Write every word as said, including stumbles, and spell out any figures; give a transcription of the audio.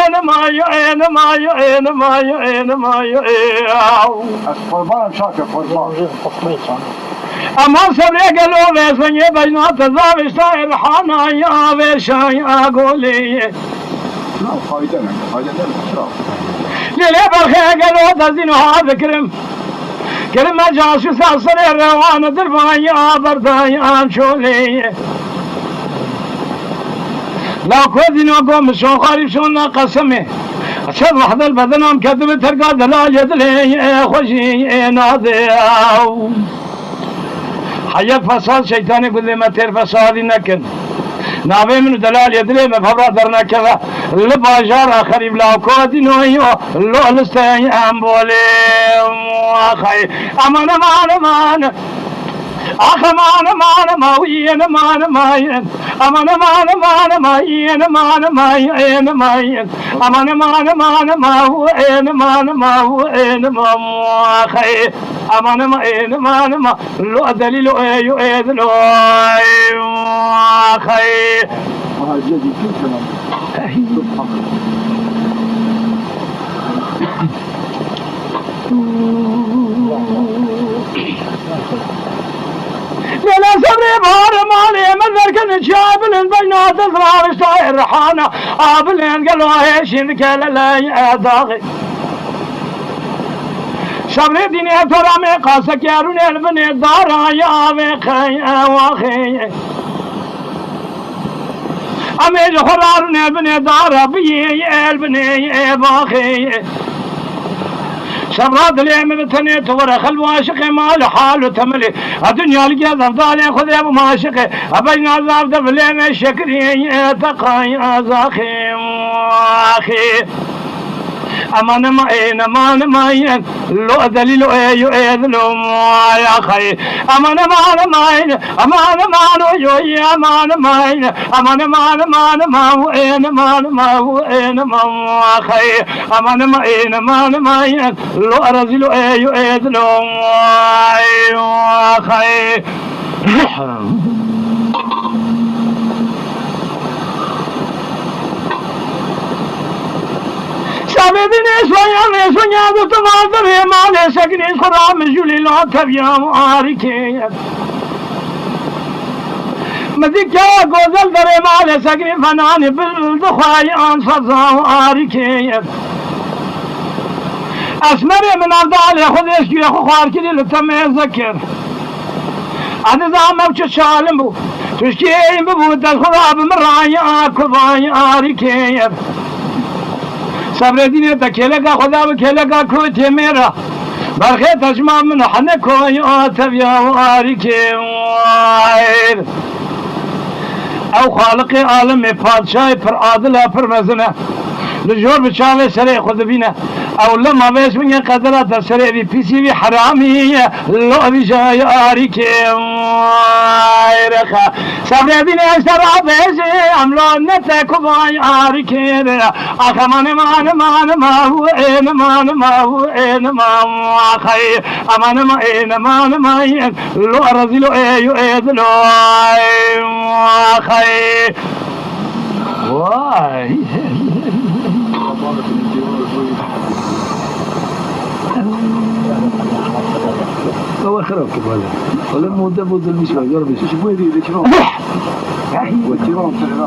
ê nima yo, ê nima yo, ê nima yo, ê nima yo, ê, aw. Ez qurban im şakir, qurban. Eman sebrê gelo vêsengê beyna te zavêşta erhana ya vêşa ya golê. Na, fayda ne, fayda ne, çira? Lê lê berxê gelo dezîn ha dikirim. Kerime caşûsa serê rewan dirban ya berdan ya çolê. La ku zîno gom şon xarîb şon na qesemê. Çend lehzel bedenam ketibi terka delalê dilê xwe jî nade. Heyet fesad şeytanê gundê me têr fesadî nekin. Navê min û delalê dilê me bi hev re dernekeve. Li bajara xerîb la ku zîno yo lo listeyê em bolê. Axay. Aman, aman, aman. Ax, aman, aman, aman, wî, aman, aman. Aman, aman, aman, aman, wî, aman, aman, aman, aman. Aman, aman, aman, aman, wî, aman, aman, wî, aman, aman. Ax, aman, aman, aman, aman. Lo delîlo, ê, yo, ê, dilo, ê, ax, ê. Aha, cedî, kim selam? Subhanallah. Lêla sebrê bar malê me derkin çay bilin beyna dizra rişta rihana abilin gelo hêşin dike leley daxê. Sebrê dînê toramê qase kerûnê li binê dara ya vê qey ewaxê. Em ê ji xwe rarûnê binê dara biyê el binê ê baxê. Şevra dilê min bi tenê tu were xelb û aşiqê mal û hal û temelê. A dinya li gel zevdalê Xwedê bû maşiqê. A beyna zav de bilê me şekirî ê teqay a zaxê axê. Aman, aman, aman, aman, lo delîlo, ê, yo, ê, dilo, ay, axay. Aman, aman, aman, aman, aman, o, yo, ye, aman, aman, aman, aman, aman, aman, o, ê, aman, aman, o, ê, aman, axay. Aman, aman, aman, aman, lo rezîlo, ê, yo, ê, dilo, ay, axay. Şabedin êsoyan êsoyan di tu maldir ê malê sekinî xura mijûlî lo tevya û arîkê. Mizîka gozel derê malê sekinî fenanî bilbil dixwayî an seza û arîkê. Esmerê min avdalê xwe dêşkiyê xwe xwar kirî li temê zekir. Ez nizam ew çi çalim bû. Tuşkê ên bibû, dest xwe da bi min rayî a, ku vayî arîkê. Sebrê dînê te kêleka xwe da bi kêleka ku têmê ra. Berxê te ji ma min hene koyî a, tevya û arîkê. Ew Xaliqê alemê, padşahê pir adil e, pir mezin e. Li jor bi çavê serê xwe dibîne. Ew lema vê ji min qedera te serê vî pîsî vî heramî ye. Lo vî jayê arîkê. Ay rexa. Sebrê dînê ez te rabêjê, em lo ne te ku vay arîkê. Ax, aman, aman, aman, aman, ê, aman, aman, ê, aman, axay. Aman, aman, ê, aman, aman, ê. Lo rezîlo, ê, yo, ê, dilo, ê, axay. Vay. Baba xirab kir bale. Wala mode bu dilmiş var, yormuş. Şu bu hediye de kira. Ve kira, kira.